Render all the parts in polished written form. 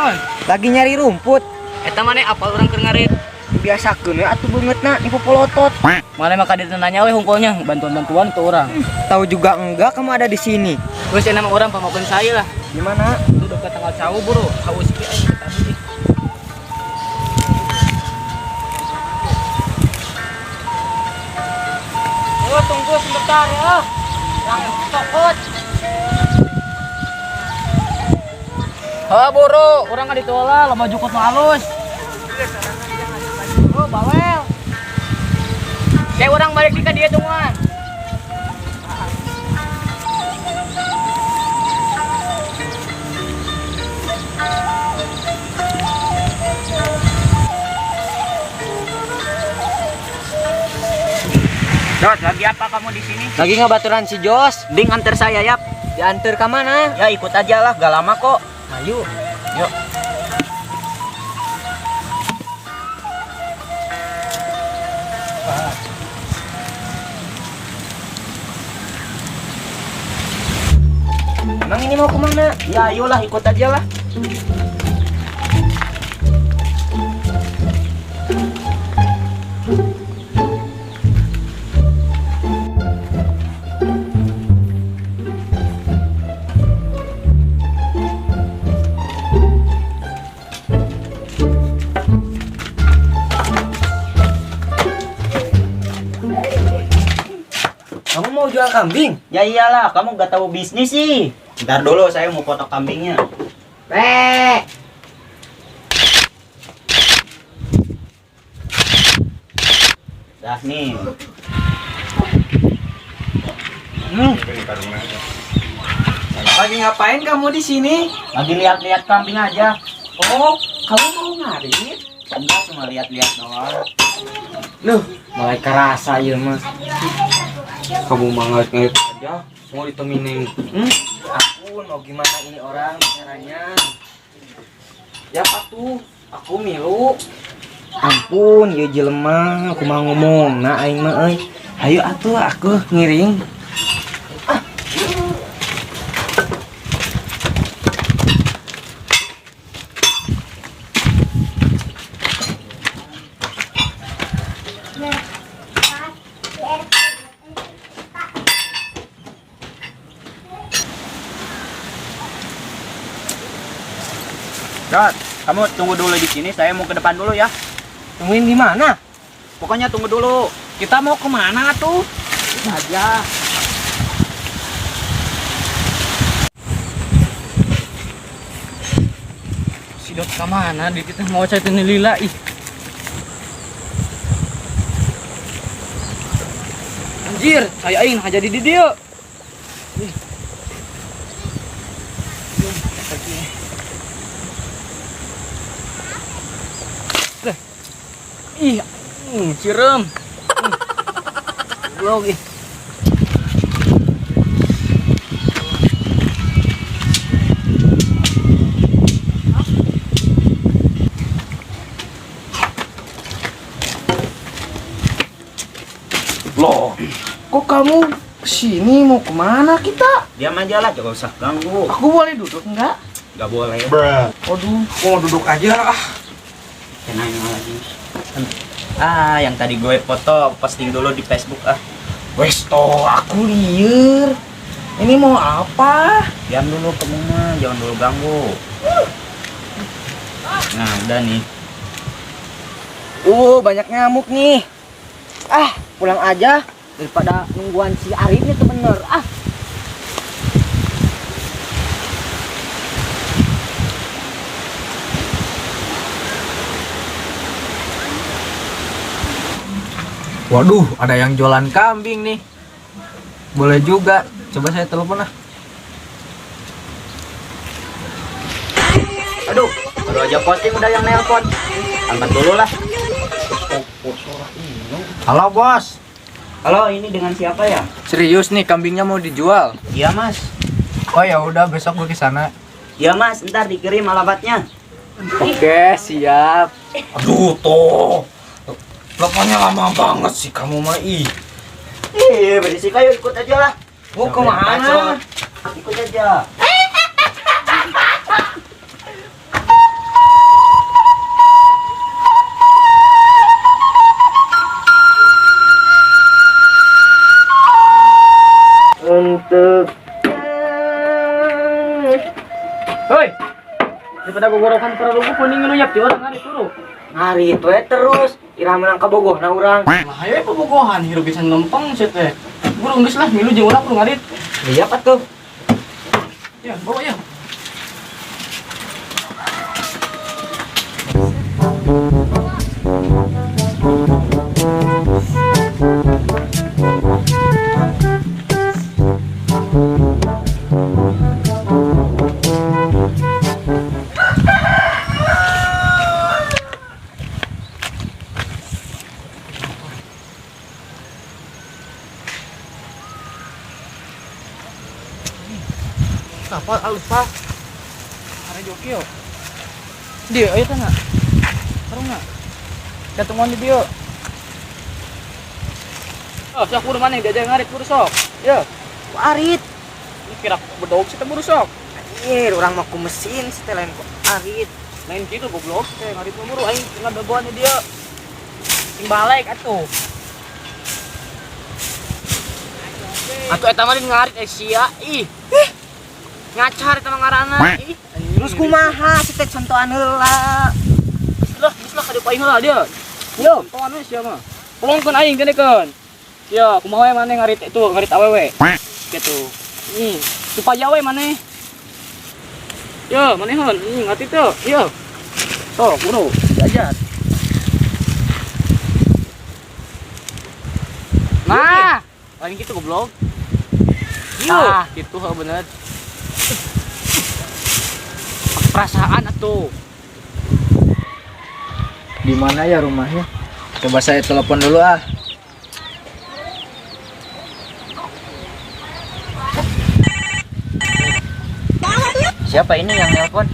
naon? Lagi nyari rumput. Eta maneh apal urang keur ngarit. Biasakeun we atuh beungeutna nipu polotot. Maneh mah kadieu nanya we hungkulnya, bantuan-bantuan tuh orang. Tahu juga enggak kamu ada di sini. Terus nama orang pamakeun saya lah. Gimana? Itu dekat tanggal cau bro, haus kieu aing tadi. Oh, tunggu sebentar ya. Jangan takut. Ha bro, urang ka ditolak, loba jukut nu halus. Oh, bawel. Kayak orang balik di ka dieu tungguan. Dos, lagi apa kamu di sini? Lagi ngebaturan si Jos. Ding antar saya ya. Diantar ke mana? Ya ikut aja lah, gak lama kok. Ayo. Yuk. Emang ini mau kemana? Ya ayolah ikut aja lah. Kamu mau jual kambing? Ya iyalah, kamu gak tahu bisnis sih. Ntar dulu saya mau foto kambingnya. Bek. Dah nih. Lagi ngapain kamu di sini? Lagi lihat-lihat kambing aja. Oh, kamu mau ngarit? Enggak, cuma lihat-lihat doang. Loh, mulai kerasa ya mas. Kamu mah ngarit-ngarit aja, mau diteminin. Ampun, mau gimana ini orang caranya? Ya atuh, aku milu. Ampun, ya jelema, aku mau ngomong, nah aing mah euy. Ayo atuh aku ngiring. Dot, kamu tunggu dulu di sini, saya mau ke depan dulu ya. Tungguin di mana? Pokoknya tunggu dulu. Kita mau kemana tuh? Aja. Si Dot ka mana? Di kita mau cai teh lila ih. Anjir, saya aing jadi di dieu. Ih. Ih, cirem. Goblok ih. Loh, kok kamu kesini mau kemana kita? Diam aja lah, gak usah ganggu. Aku boleh duduk enggak? Gak boleh. Waduh, aku mau duduk aja ah. Tenang lagi. Ah, yang tadi gue foto posting dulu di Facebook ah. Wes toh, aku liar. Ini mau apa? Diam dulu kamu mah, jangan dulu ganggu. Nah, udah nih. Banyak nyamuk nih. Ah, pulang aja daripada nungguan si Arif itu bener. Ah. Waduh, ada yang jualan kambing nih. Boleh juga. Coba saya telepon ah. Aduh, baru aja posting udah yang nelpon. Angkat dulu lah. Halo, Bos. Halo, ini dengan siapa ya? Serius nih kambingnya mau dijual? Iya, Mas. Oh ya udah, besok gue ke sana. Iya, Mas, ntar dikirim alamatnya. Oke, siap. Aduh, toh. Teleponnya lama banget sih kamu mah ih. Ih, berisik, ayo ikut aja lah. Mau kemana? Ikut aja. Daripada gogorokan para ruguh mending ngeluyap ti urang ngarit turu. Ngarit we terus, iraha menang kabogohna urang. Lah ayo bobogohan hirup bisa lempeng sia teh. Buru geus lah milu jeung urang kudu ngarit. Iya atuh. Ya, bawa ya. Apa alus pak? Ada joki yo. Dia ayo tanya. Seru nggak? Ketemuan di dia. Oh, sok buru mana diajar ngarit buru sok. Ya, Ku arit. Ini kira bedog sih buru sok. Anjir, urang mah ku mesin sih lain ku arit. Lain gitu goblok teh ngarit mah buru aing tinggal begoan di dia. Sing balik atuh. Atuh eta mah ngarit eh sia ih. Ngacar eta mah ngaranna ih. Terus kumaha si teh contohan heula. Geus lah ka dieu aing heula dia. Yo, contohan we sia mah. Pelongkeun aing gedekeun. Ya, kumaha we maneh ngarit itu, ngarit awewe. Gitu. Nih, supaya we maneh. Yo, maneheun, ngerti teu? Yo. Sok, buru, diajar. Nah, lain gitu goblok. Yo. Ah, gitu heuh bener. Pakai perasaan atuh. Di mana ya rumahnya? Coba saya telepon dulu ah. Siapa ini yang nelpon?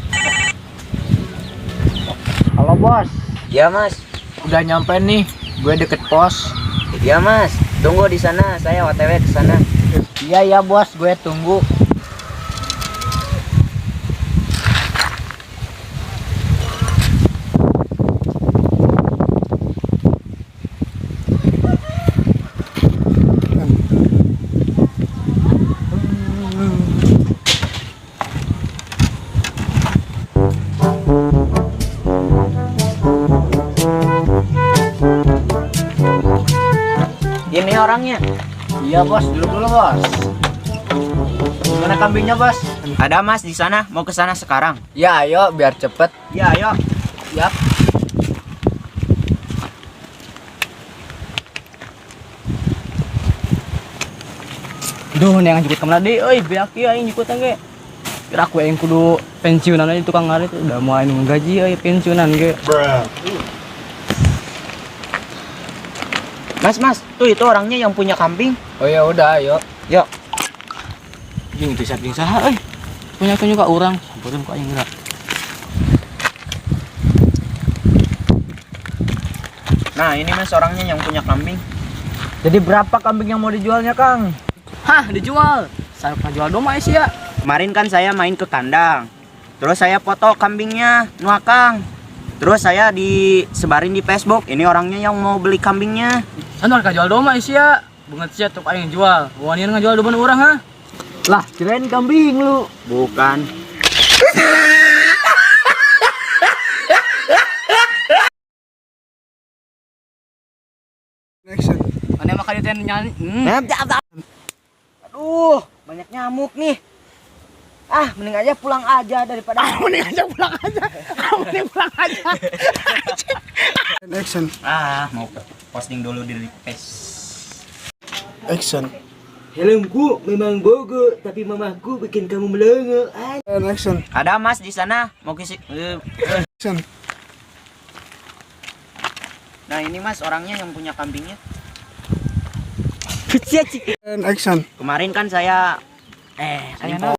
Halo bos, Ya mas. udah nyampe nih. Gue deket pos. Ya mas, tunggu di sana, saya OTW ke sana. Iya ya bos, gue tunggu. Ini orangnya. Iya bos, duduk dulu bos. Gimana kambingnya bos? Ada mas di sana, mau ke sana sekarang. Ya ayo, biar cepet. Ya ayo. Yap. Duh, neangan jukut kamana deui euy, beak ieu aing jukutan ge. Kira aku aing kudu pensiunan aja tukang ngarit udah mau aing gaji euy pensiunan ge. Mas mas, tuh itu orangnya yang punya kambing. Oh ya udah, ayo. Yuk. Jeung teu siap jeung saha euy. Punya tunjuk ka urang, sampeurkeun ku aing geura. Nah ini mas orangnya yang punya kambing. Jadi berapa kambing yang mau dijualnya Kang? Hah, dijual. Saya pernah jual domba sih ya. Kemarin kan saya main ke kandang. Terus saya foto kambingnya, nuakang. Terus saya disebarin di Facebook. Ini orangnya yang mau beli kambingnya. Anu harga jual domba sih ya. Bunga sia tuh aing jual. Wanian ngajual domba urang ha? Lah, kirain kambing lu. Bukan. Action. Mana mah kali teh nyanyi. Aduh, banyak nyamuk nih. Ah, mending aja pulang aja daripada Mending aja pulang aja. Mending pulang aja. Action. Ah, mau posting dulu di face. Action. Helmku memang bogo, tapi mamaku bikin kamu melongo. Action. Ada mas di sana, mau kisi. Action. Nah ini mas orangnya yang punya kambingnya. Action. Kemarin kan saya Saya